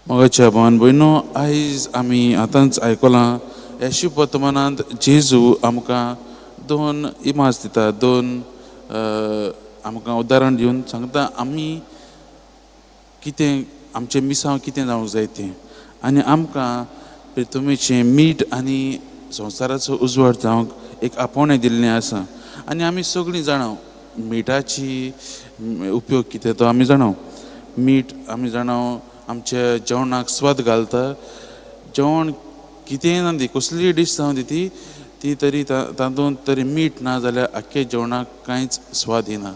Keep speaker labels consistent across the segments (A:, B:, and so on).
A: मोगाच्या भावान भयणो, आयज आमी आतांच आयकलां ह्या शुभ वर्तमानांत जेजू आमकां दोन इमाज दिता, दोन आमकां उदाहरण दिवन सांगता आमी कितें आमचें मिसांव कितें जावंक जाय तें, आनी आमकां प्रितुमेचें मीठ आनी संवसाराचो उजवाड जावंक एक आपोवणें दिल्लें आसा. आनी आमी सगळीं जाणां मिठाची उपयोग कितें तो आमी जाणां. मीठ आमी जाणां आमच्या जेवणाक स्वाद घालता. जेवण कितेंय जावं दी, कसलीय डीश जावं दी ती ती तरी तातूंत तरी मीठ ना जाल्यार आख्खे जेवणाक कांयच स्वाद येना.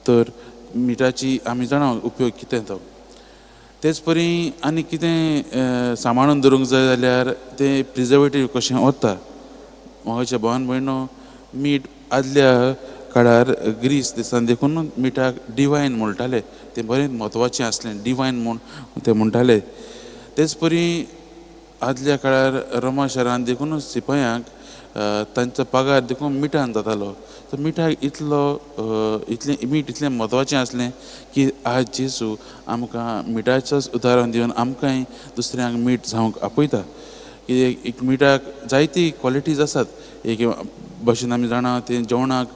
A: तर मिठाची आमी जाणा उपयोग कितें तो. तेच परी आनी कितें सांबाळून दवरूंक जाय जाल्यार तें प्रिजर्वेटीव कशें वता. म्हज्या भावान भयणो, मीठ आदल्या काळार ग्रीस देसान देखून मिठाक डिवायन म्हणटाले, तें बरें म्हत्वाचें आसलें, डिवायन म्हूण ते म्हणटाले. तेच परी आदल्या काळार रोमा शहरान देखून सिपायांक तांचो पगार देखून मिठान जातालो. तर मिठाक इतलो इतलें मीठ इतलें म्हत्वाचें आसलें की आज जेजू आमकां मिठाचोच उदाहरण दिवन आमकांय दुसऱ्यांक मीठ जावंक आपयता. कित्याक एक मिठाक जायती क्वॉलिटीज आसात. एक भशेन आमी जाणा तें जेवणाक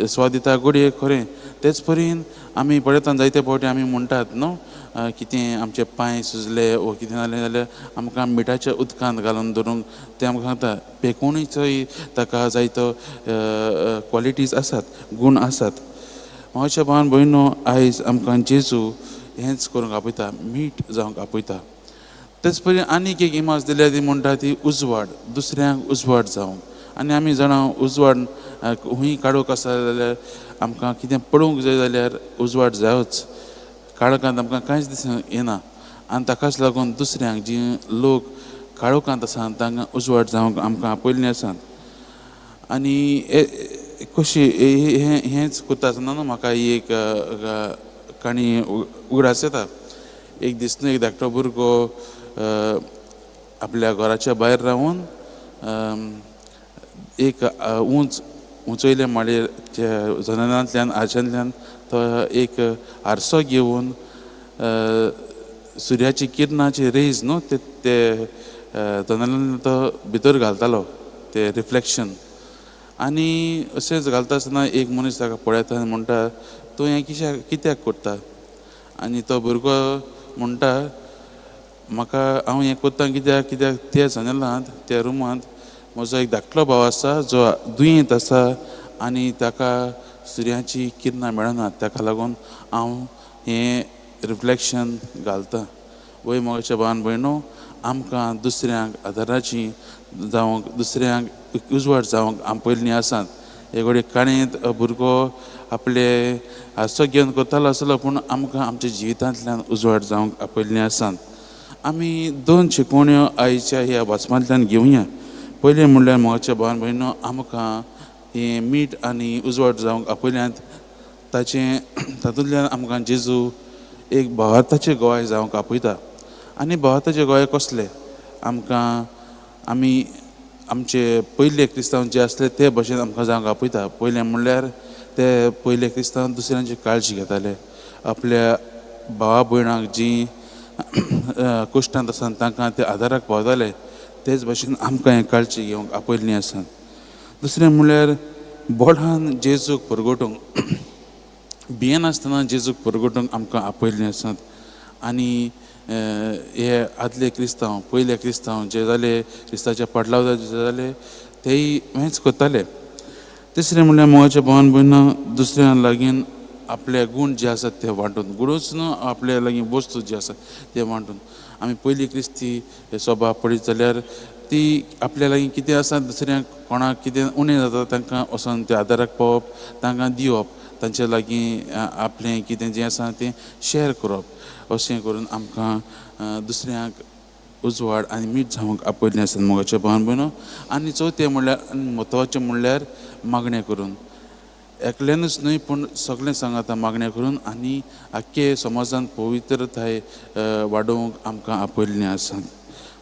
A: स्वाद दिता गोडये खरें, तेच परीन आमी पळयता जायते फावटी आमी म्हणटात न्हू कितें आमचे पांय सुजले वो कितें जालें जाल्यार आमकां मिठाच्या उदकांत घालून दवरूंक तें आमकां सांगता. पेकोणीचोय ताका जायतो क्वॉलिटीज आसात, गूण आसात. म्हज्या भावान भयणो, आयज आमकां जेजू हेंच करूंक आपयता, मीठ जावंक आपयता. तेच परी आनीक एक इमाज दिल्या ती म्हणटा ती उजवाड, दुसऱ्यांक उजवाड जावंक. आनी आमी जाणां उजवाड हुंय काडूंक आसा जाल्यार आमकां कितें पळोवंक जाय जाल्यार उजवाड जायोच. काळखांत आमकां कांयच दिसूंक येना आनी ताकाच लागून दुसऱ्यांक जी लोक काळोखांत आसा तांकां उजवाड जावंक आमकां आपयल्लें आसा. आनी कशी हेंच करता आसतना न्हू म्हाका ही एक काणी उगडास येता. एक दीस न्हू एक धाकटो भुरगो आपल्या घराच्या भायर रावन एक उंच उंचयले माळयेर जनेलांतल्यान आरशांतल्यान तो एक आरसो घेवन सुर्याची किरणाची रेज न्हू ते ते जनेलांतल्यान तो भितर घालतालो, ते रिफ्लेक्शन. आनी अशेंच घालता आसतना एक मनीस ताका पळयता आनी म्हणटा, तूं हें कित्याक कित्याक करता? आनी तो भुरगो म्हणटा, म्हाका हांव हें करता कित्याक कित्याक त्या जनेलांत त्या रुमांत म्हजो एक धाकटो भाव आसा जो दुयेंत आसा आनी ताका सुर्याची किरणां मेळना, ताका लागून हांव हें रिफ्लेक्शन घालता. वय म्हज्या भावान भयणो, आमकां दुसऱ्यांक आदाराची जावंक दुसऱ्यांक उजवाड जावंक आपयल्लीं आसात. एक घडये काणयेंत भुरगो आपले हांसो घेवन करतालो आसलो, पूण आमकां आमच्या जिवितांतल्यान उजवाड जावंक आपयल्लीं आसात. आमी दोन शिकवण्यो आयच्या ह्या वाचपांतल्यान घेवया. पयलें म्हणल्यार म्हज्या भावान भयणो, आमकां हें मीठ आनी उजवाड जावंक आपयल्यांत ताचें तातूंतल्यान आमकां जेजू एक भावार्थाचे गोवाय जावंक आपयता. आनी भावार्थाचे गोवाय कसले? आमकां आमी आमचे पयले क्रिस्तांव जे आसले ते भशेन आमकां जावंक आपयता. पयलें म्हणल्यार ते पयले क्रिस्तांव दुसऱ्यांची काळजी घेताले, आपल्या भावा भयणांक जीं कुश्टांत आसा तांकां ते आदाराक पावताले, तेच भशेन आमकां हें काळजी घेवंक आपयल्लीं आसा. दुसरें म्हणल्यार बोडान जेजूक परगटूंक, भियेनासतना जेजूक परगटूंक आमकां आपयल्लीं आसात. आनी हे आदले क्रिस्तांव पयले क्रिस्तांव जे जाले क्रिस्ताच्या पाटलाव जे जाले तेय हेंच करताले. तिसरें म्हणल्यार मोगाच्या भावान भयणां, दुसऱ्यां लागीं आपले गूण जे आसात ते वांटून, गुणूच न्हू आपल्या लागीं वस्तू जे आसात ते वांटून. आमी पयली क्रिस्ती सभा पळयत जाल्यार ती आपल्या लागीं कितें आसा दुसऱ्यांक कोणाक कितें उणें जाता तांकां वचोन ते आदाराक पावप, तांकां दिवप, तांचे लागीं आपलें कितें जें आसा तें शेअर करप. अशें करून आमकां दुसऱ्यांक उजवाड आनी मीठ जावंक आपयल्लें आसा मोगाच्या भावान भयणो. आनी चवथें म्हणल्यार म्हत्वाचें म्हणल्यार मागणें करून, एकल्यानूच न्हय पूण सगळें सांगाता मागणें करून आनी आख्खे समाजान पवित्रताय वाडोवंक आमकां आपयल्लें आसा.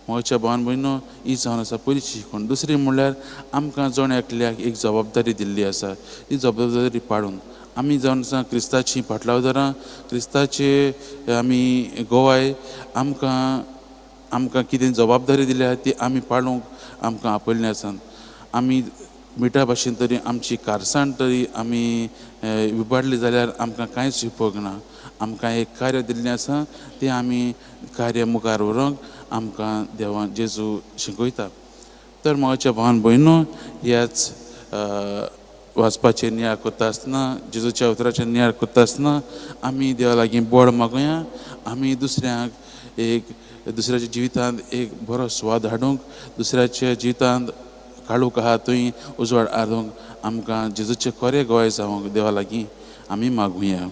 A: मोगाच्या भावान भयणो, ही जावन आसा पयली शिकवण. दुसरी म्हणल्यार आमकां जण एकल्याक एक जबाबदारी दिल्ली आसा, ती जबाबदारी पाळून आमी जावन आसा क्रिस्ताची फाटलावदारां, क्रिस्ताचे आमी गोवाय. आमकां आमकां कितें जबाबदारी दिल्या ती आमी पाळूंक आमकां आपयल्लें आसा. आमी मिठा भाशेन तरी आमची कारसाण तरी आमी विबाडली जाल्यार आमकां कांयच उपयोग ना. आमकां एक कार्य दिल्लें आसा तें आमी कार्य मुखार व्हरूंक आमकां देवान जेजू शिकयता. तर म्हज्या भावन भयणो, ह्याच वाचपाचेर नियाळ करता आसतना, जेजूच्या उतराचेर नियाळ करता आसतना आमी देवा लागीं बोड मागुया. आमी दुसऱ्यांक एक दुसऱ्याच्या जिवितांत एक बरो स्वाद हाडूंक, दुसऱ्याच्या जिवितांत काळोख आहा थंय उजवाड हाडूंक आमकां जेजूचे खरे गोवाय जावंक देवा लागीं आमी मागुया.